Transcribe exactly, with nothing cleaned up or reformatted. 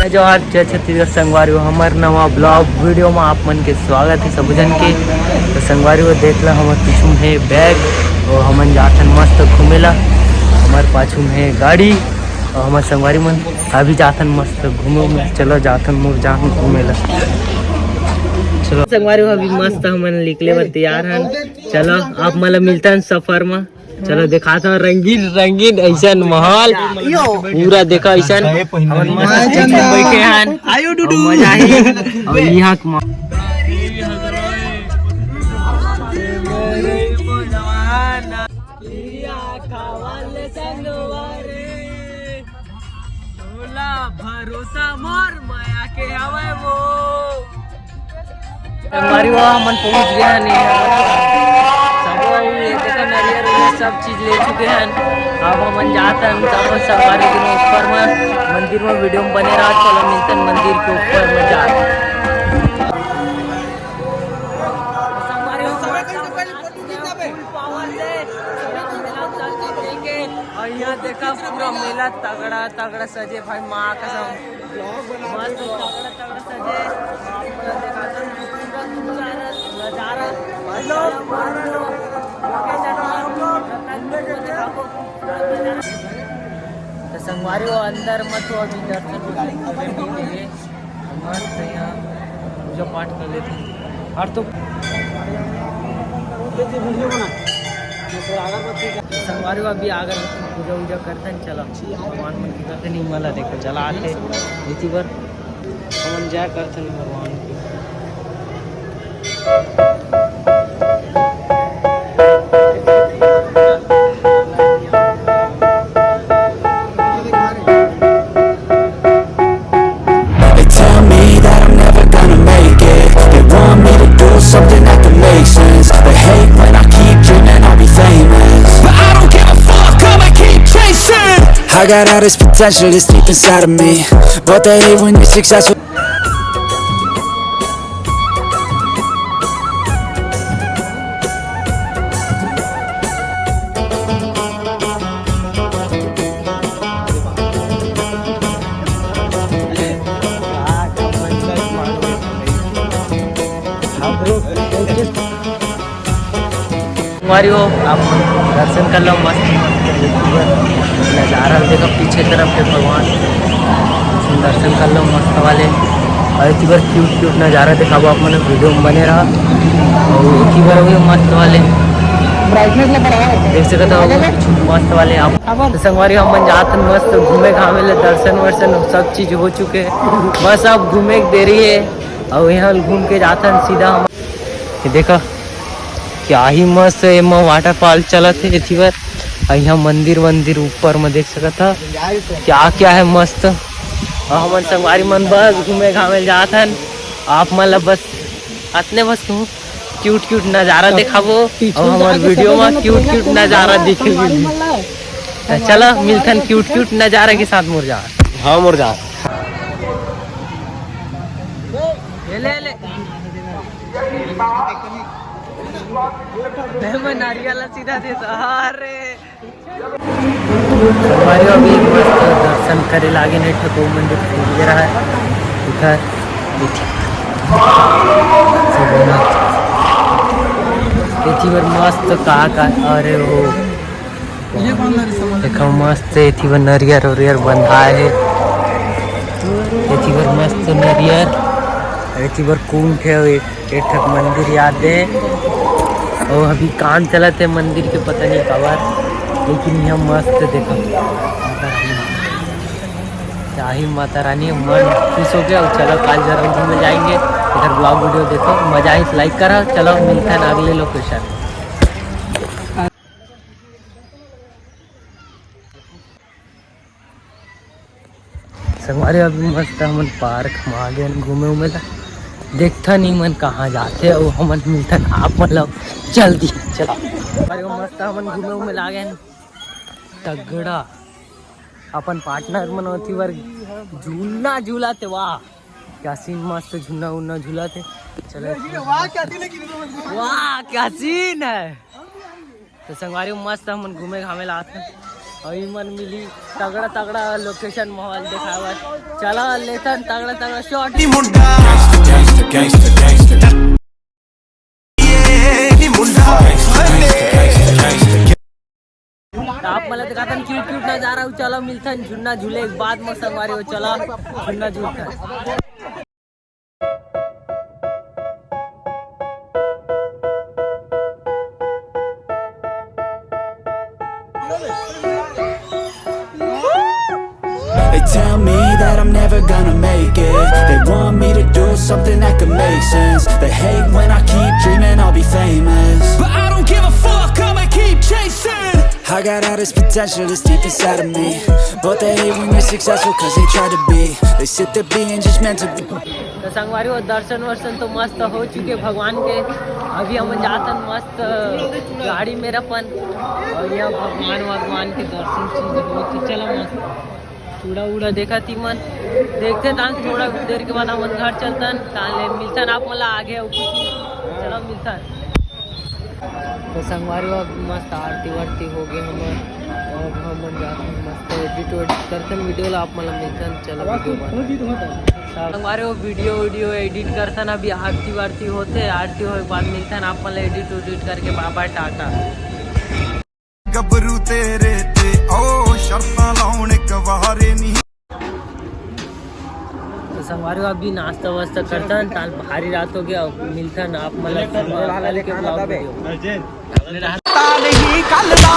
जोहार, जय छत्तीसगढ़ संगवारी हो, हमर नवा ब्लॉग वीडियो में आप मन के स्वागत है सब जन के। तो संगवारी हो, देख ला, हमर पीछू में है बैग और हमन जाथन मस्त घूमे ला। हमर पाछू में है गाड़ी और हमर संगवारी मन अभी जाथन मस्त घूमे में। चलो जाथन मोर जान घूमे ला। चलो संगवारी हो, अभी मस्त हमन निकले बर तैयार हन। चलो आप मन ला मिलथन सफर में। चलो दिखाता हूँ रंगीन रंगीन ऐसन माहौल। पूरा देखा ऐसन। बैठे हन। आयो डुडू। मजा ही। और यहाँ के मा- भरोसा मोर मया के हवे वो। संगवारी हो, हमन पहुंच गए हन। सब ये देखो, नरियर उरियर सब चीज ले चुके हन। अब हमन जात हन, सब संगवारी के ऊपर में मंदिर में वीडियो में बने रहा। चलो मिलते हैं मंदिर के ऊपर में जात। संगवारी हो, फुल पावर से और यहाँ देखा पूरा मेला तगड़ा तगड़ा सजे भाई, माँ कसम। मस्त तगड़ा तगड़ा सजे। आप पूरा दिखाता हूँ खूबसूरत नजारा, नजारा। भाई लोग, लोकेशन में दिखाबो खूबसूरत नजारा। तो संगवारी हो, अंदर मत हो, अभी दर्शन वर्शन नहीं हुए। मस्त है यहाँ, पूजा पाठ कर लेते हैं। और तो संगवारी हो, अभी अगर पूजा वूजा करते हैं, चलो भगवान मन की करते नहीं मला, देखो चला आते इसी बार। हमन जाए करथन भगवान के। They tell me that I'm never gonna make it. They want me to do something that could make sense. They hate when I keep dreaming I'll be famous, but I don't give a fuck, I'ma keep chasing. I got all this potential that's deep inside of me, but they hate when you're successful. संगवारी हो, आप दर्शन कर लो मस्त, नज़ारा देखो पीछे तरफ के भगवान, दर्शन कर लो मस्त वाले। और इसी बार क्यूट क्यूट नज़ारा दिखाबो आप मन, वीडियो में बने रहा। और इसी बार भी मस्त वाले ब्राइटनेस ला बढ़ाओ। देख सकते हो मस्त वाले आप। तो संगवारी हो, हमन जात हन मस्त घूमे घामे ले, दर्शन वर्शन सब चीज हो चुके है, बस अब घूमे के देरी है। और यहाँ घूम के जात हन सीधा हम। ये देखो क्या ही मस्त है, एमा वाटरफॉल चलत है एथी बर। और यहाँ मंदिर वंदिर ऊपर में देख सकत ह, क्या क्या है मस्त। और हमन संगवारी मन बस घूमे घामे ल जात हन, आप मन ला बस अतने बस कहूँ, क्यूट क्यूट नजारा देखाबो। और हमार वीडियो में क्यूट क्यूट नजारा दिखे। तो चलो मिलथन क्यूट क्यूट नजारा के साथ मोर जान। हाँ मोर जान। ले ले ले। मैं नारियल सीधा दे, अरे। संगवारी हो, अभी मस्त दर्शन करे लागे ने, ठाकुर मंदिर खुल गया है इधर। एथी बर मस्त का का, अरे हो देखो मस्त एथी बर नरियर उरियर बंधाए हे। एथी बर मस्त नरियर, एथी बर कुंभ हे, एक एक ठक मंदिर याद है। और अभी काम चलत है मंदिर के, पता नहीं काबर, लेकिन यहाँ मस्त देखो। चाही माता रानी, मन खुश हो गया। और चलो काल जरूर घूमे जाएंगे। इधर ब्लॉग वीडियो देखो, मजा आई तो लाइक करा। चलो मिलते हैं अगले लोकेशन। संगवारी अभी मस्त हमन पार्क में आ गए घूमे उमे ला। देखता नहीं मन कहाँ जाते, वो हमन मिलता आप मतलब जल्दी। चला अरे मस्त हमन घूमे उमे ला गए तगड़ा। अपन पार्टनर मन होती बर झूलना झूलाते, वाह क्या सीन, मस्त झूलना उलना झूलाते। चलो वाह क्या सीन है कि वाह क्या सीन है। तो संगवारी मस्त हमन घूमे घामे ला आथन। अभी मन मिली तगड़ा तगड़ा लोकेशन माहौल देखावत। चला लेथन तगड़ा तगड़ा shot. Gangster, gangster, gangster, gangster. आप मला दिखातन क्यूट क्यूट नजारा हो। चला मिलथन झुन्ना झूले के बाद मस्त संगवारी हो। चला झुन्ना झूलथन। They tell me that I'm never gonna make it. They want me to do something that could make sense. They hate when I keep dreaming I'll be famous. But I don't give a fuck, I'ma keep chasing. I got all this potential that's deep inside of me. But they hate when you're successful cause they try to be. They sip the beer and just meant to be. तो संगवारी हो, दर्शन version तो मस्त हो चुके भगवान के। अभी हम जातन मस्त गाड़ी में अपन और यहाँ भगवान भगवान के दर्शन चीज हो। तो चला मस्त उड़ा उड़ा देखा थी मन। देखते तान थोड़ा देर के बाद हमन घर चलतन, तान ले मिलतन आप मला आगे। चला मिलतन। तो संगवारी हो, अब मस्त आरती वारती हो गए हमर। अब हमन जाथन मस्त एडिट वेडिट करथन वीडियो ला, आप मन ला मिलथन। चलो वीडियो बना। संगवारी हो, वीडियो वीडियो एडिट करथन, अभी आरती वारती होथे, आरती होए के बाद मिलथन आप मन ला एडिट वेडिट करके। बाय बाय, टाटा। गबरू तेरे ते ओ शर्तां लाउण कवारे नहीं। तो संगवारी हो, अभी नाश्ता वास्ता करथन, तान भारी रात हो गया। मिलथन आप मन ला कल के ब्लॉग वीडियो। नहीं कल दा